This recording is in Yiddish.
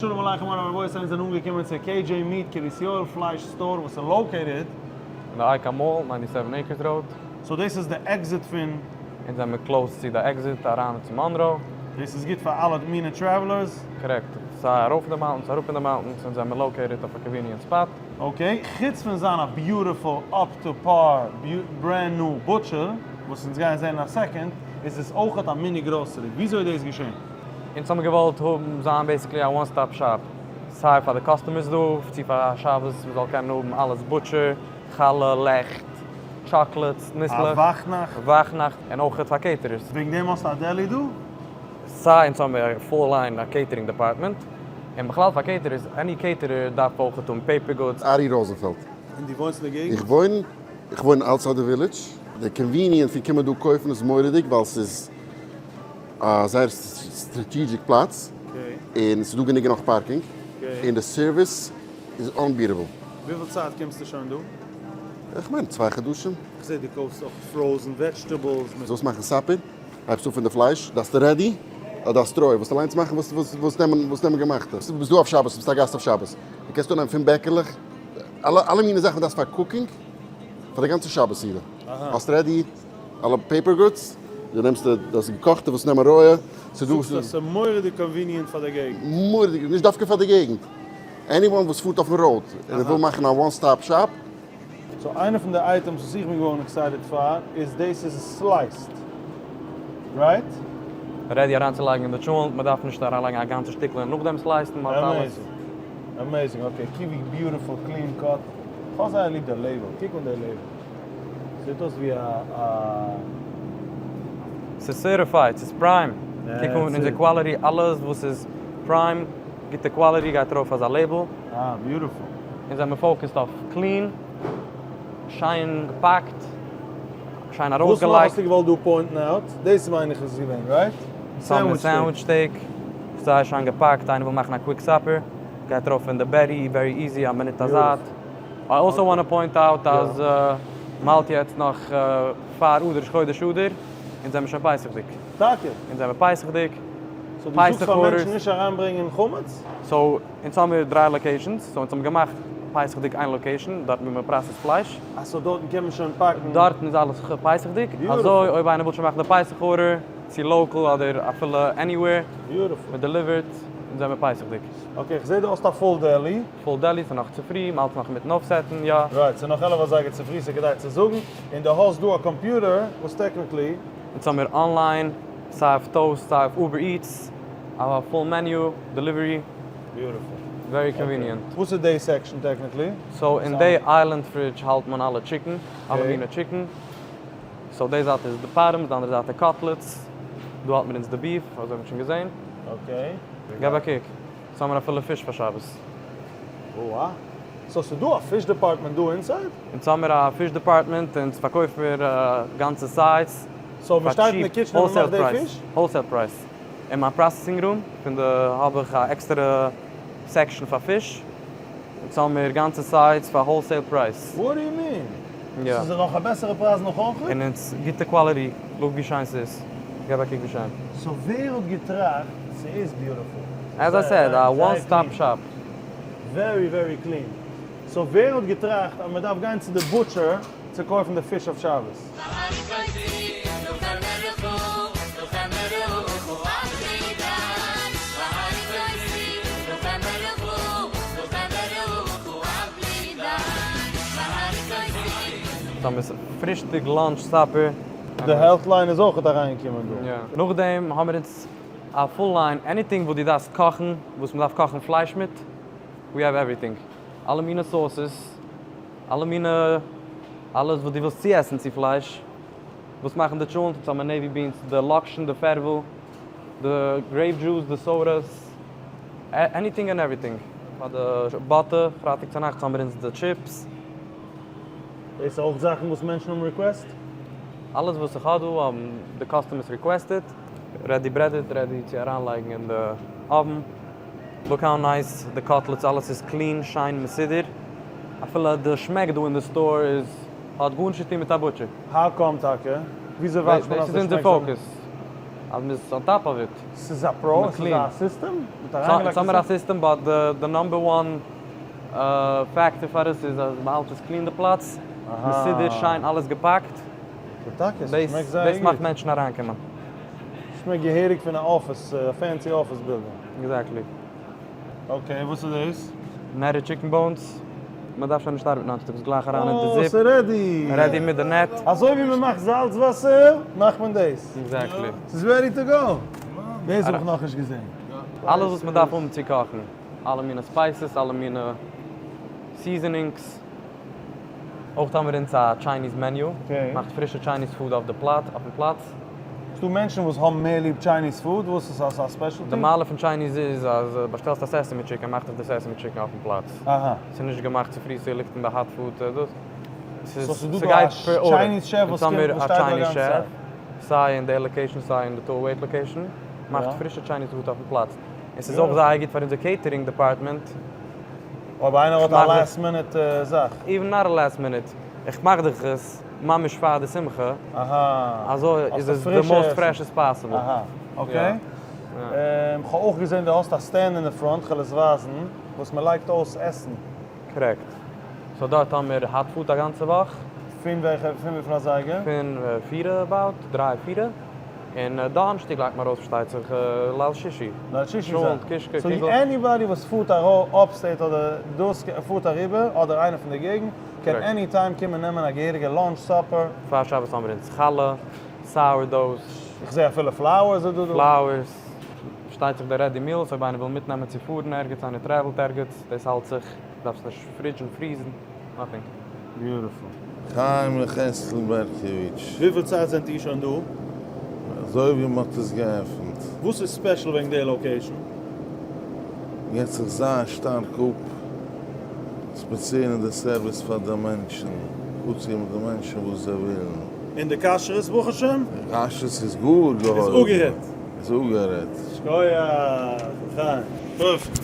שלום עליכם מורי ורבותי אונז זענען אנגעקומען צו KJ Meat קרית יואל פלייש store וואס איז located. אין די אייקאן Mall, ninety seven Acres Road. So דאס איז די exit פון. אונז זעמיר close צו די exit אריין צו מאנרא. דאס איז גוט פאר אלע מיני travelers. Correct, סיי ארויף אין די mountains אראפ אין די mountains, אונז זעמיר located אויף א convenient spot. Okay, חוץ פון זיין א beautiful up to par brand new butcher, וואס אונז גייען זען אין א second, איז עס אויכעט א mini grocery. וויאזוי איז דאס געשען? אונז האבן געוואלט האבן זיין basically א one stop shop, סיי פאר די customers דא, צו פאר א שבת מען זאל קענען האבן אלעס butcher, חלה, לעכט, chocolates, א ניסלעך, וואכנאכט. וואכנאכט, און אויכעט פאר caterers. וועגן דעם האסטו א deli דא? סיי אונז האבן מיר full line א catering department, און בכלל פאר caterers, any caterer דארף אויכעט האבן paper goods. ארי ראזענפעלד. און דו וואוינסט אין די געגנט? איך וואוין, איך וואוין outside די ווילידזש. די convenient פון קומען דא קויפן איז מורא'דיג ווייל ס'איז א זייער strategic פלאץ, און ס'איז דא גענוג נאך parking, און די service איז unbeatable. וויפיל צייט קומסטו שוין דא? איך מיין צוויי חדשים. איך זעה דו קויפסט אויך frozen vegetables מיט. זאלסט מאכן supper, הייבסט אן פון די פלייש, דארפסטו ready, אדער דארפסט רוי, וואס אליינס מאכן וואס נעמען וואס נעמען געמאכטע. ביסט דא אויף שבת, ביסט א גאסט אויף שבת, דו קענסט אנהייבן פון בעקעלעך, אלע אלע מיני זאכן וואס דארפסט פאר cooking, פאר די גאנצע שבת סעודה. האסט ready אלע paper goods, דו נעמסט דאס געקאכטע וואס נעמען רויע, ס'דא. זאגסט אז ס'איז מורא'דיג convenient פאר די געגנט. מורא'דיג, נישט דווקא פאר די געגנט. Anyone וואס פארט אויפן road און ער וויל מאכן א one stop shop. So איינע פון די items וואס איך בין געווארן excited פאר איז דאס איז sliced, right? Ready אריינצולייגן אין די טשולענט, מען דארף נישט אריינלייגן א גאנצע שטיקל און נאכדעם slice ן, מען האט אלעס. Amazing. Amazing, okay, קיווי beautiful clean cut, כ'האב זייער ליב די label, קוק אן די label, זעט אויס ווי א א. ס'איז certified, ס'איז prime, קוק אן אונזער quality, אלעס וואס איז prime, גוטע quality גייט ארויף אזא label. אה, beautiful. אונז זעמיר focused אויף clean, שיין געפאקט, שיין וואס נאך ארויסגעלייגט. האסטו געוואלט דא point ן out? דאס מיין איך איז געווען, right? Sandwich sandwich steak, זייער שיין געפאקט, איינער וויל מאכן א quick supper, גייט ארויף אין די בערי, very easy, א מינוט א זייט. I also want point out אז מ'האלט יעצט נאך פאר אדר ראש חודש אדר, אונז זעמיר שוין פסח'דיג. טאקע? אונז זעמיר פסח'דיג. So דו זאגסט פאר מענטשן נישט אריינברענגען חמץ? So אונז האמיר דריי locations, so אונז האבן געמאכט פסח'דיג איין location, דארטן ווי מען process ט פלייש. אה so דארטן קען מען שוין פאקן. דארטן איז אלעס פסח'דיג, אזוי אויב איינער וויל שוין מאכן די פסח order, צו local אדער אפילו anywhere, מען deliver ט, אונז זעמיר פסח'דיג. Okay, איך זעה דו האסט א full deli. Full deli, ס'איז נאך צופרי, מ'האלט נאך אינמיטן אויפ set ן, יא. Right, ס'איז נאך 11 אזייגער צופרי, ס'איז כדאי צו זאגן, און דו האסט דא א קאמפיוטער וואס technically. אונז האמיר אנליין, סיי אויף Toast, סיי אויף Uber Eats, א full menu, delivery. Beautiful. Very convenient. וואס איז די section technically? So אין די island fridge האלט מען אלע chicken, אלע מיני chicken. So די זייט איז די parms, די אנדערע זייט די cutlets. דא האלט מיר אונז די beef, אזוי האט מען שוין געזען. Okay. געב א קוק. סאו האמיר אפילו פיש פאר שבת. אוה. So ס'איז דא א fish department דא inside? אונז האמיר א fish department, אונז פארקויף מיר גאנצע sides. So מ'שטייט אין די kitchen און מ'מאכט די פיש? Wholesale price. אין מיין processing room פון די האב איך א עקסטערע section פאר פיש. אונז האמיר גאנצע sides פאר wholesale price. What do you mean? יא. ס'איז נאך א בעסערע פרייז נאך אויך? און אונז גוטע quality, look ווי שיין ס'איז. געב א קוק ווי שיין. So ווער האט געטראכט ס'איז beautiful? As I said, א one stop shop. Very very clean. So ווער האט געטראכט אז מ'דארף גיין צו די butcher צו קויפן די פיש אויף שבת? סאו פרישטאג, lunch, supper. די health line איז אויכעט אריינגעקומען דא. יא. נאכדעם האמיר אונז א full line, anything וואס דו דארפסט קאכן, וואס מ'דארף קאכן פלייש מיט, we have everything. אלע מיני sauces, אלע מיני, אלעס וואס דו ווילסט צועסן צו פלייש. וואס מאכן די טשולענט, אונז האמיר navy beans, די לאקשן, די פערוול, די grape juice, די sodas, anything and everything. פאר די באטע, פרייטאג צונאכטס האמיר אונז די טשיפס. דאס איז אויך זאכן וואס מענטשן האבן request? אלעס וואס איך האב דא האבן די customers requested. Ready breaded, ready צו אריינלייגן אין די oven. Look how nice די cutlets, אלעס איז clean, שיין, מסודר. אפילו די שמעק דא אין די store איז האט גארנישט צו טון מיט א butcher. How come טאקע? וויאזוי וואטשט מען דאס אז איז די אונזער שמעק זאל focus. אז מ'איז on top of it. ס'איז א פרא, ס'איז א סיסטעם? מ'האט אריינגעלייגט א סיסטעם? סיסטעם, but די number one factor פאר עס איז אז מ'האלט עס clean די פלאץ, מסודר, שיין, אלעס געפאקט. טאקע, ס'שמעקט זייער גוט. דאס מאכט מענטשן אריינקומען. שמעקט געהעריג פון א אפיס, א fancy office building. Exactly. Okay, וואס איז דאס? Netted chicken bones. מען דארף שוין נישט ארבעטן היינט צוטאגס, גלייך אריין אין די zip. אה, ס'איז ready. Ready מיט די net. אזוי ווי מען מאכט זאלץ וואסער, מאכט מען דאס. Exactly. ס'איז ready to go. דאס האב איך נאכנישט געזען. אלעס וואס מען דארף האבן צו קאכן. אלע מיני spices, אלע מיני seasonings. אויך האבן מיר אונז א Chinese menu. מאכט פרישע Chinese food אויף די פלאץ, אויפן פלאץ. ס'דא מענטשן וואס האבן מער ליב Chinese food, וואס איז אזא specialty? די מעלה פון Chinese איז אז באשטעלסט א sesame chicken מאכט ער די sesame chicken אויפן פלאץ. אהא. ס'איז נישט געמאכט צופרי ס'ליגט אין די hot food דאס. So ס'איז דא דא א Chinese chef וואס קומט וואס שטייט דא א גאנצע צייט? סיי אין די location סיי אין די 208 location מאכט פרישע Chinese food אויפן פלאץ. און ס'איז אויך זייער גוט פאר אונזער catering department. אויב איינער האט א last minute זאך. Even not a last minute. איך מאך דיך עס ממש פאר די שמחה. אהא. אזוי איז עס די most fresh possible. אהא. Okay. כ'האב אויך געזען דו האסט א stand אין די front, כ'וועל עס ווייזן, וואס מען לייגט אויס עסן. Correct. So דארט האבן מיר hot food א גאנצע וואך. פון וועלכע, פון וויפיל אזייגער? פון פירע about, דריי פירע. און דאנערשטאג לייגט מען ארויס פארשטייט זיך ליל שישי. ליל שישי טשולנט, קישקע, so קוגל. Anybody וואס פארט ארויף upstate אדער דאס פארט אריבער אדער איינער פון די געגנט קען any time קומען נעמען א געהעריגע lunch supper. פאר שבת האבן מיר אונז חלה, sourdoughs. איך זעה אפילו flowers איז דא דא. Flowers, פארשטייט זיך די ready meals אויב איינער וויל מיטנעמען צו פארן ערגעץ, איינער travel ט ערגעץ, דאס האלט זיך, דארפסט נישט fridge ן freeze ן, nothing. Beautiful. חיים יחזקאל בערקאוויטש. וויפיל צייט זענט איר שוין דא? אזוי ווי מ'האט עס געעפנט. וואס איז special וועגן די location? געט זיך זייער שטארק אפ, ספעציעל אין די service פאר די מענטשן, אפצוגעבן די מענטשן וואס זיי ווילן. און די כשרות ברוך השם? די כשרות איז גאר געהויבן. איז אפגערעדט. איז אפגערעדט. שקויעך, לחיים. Perfect.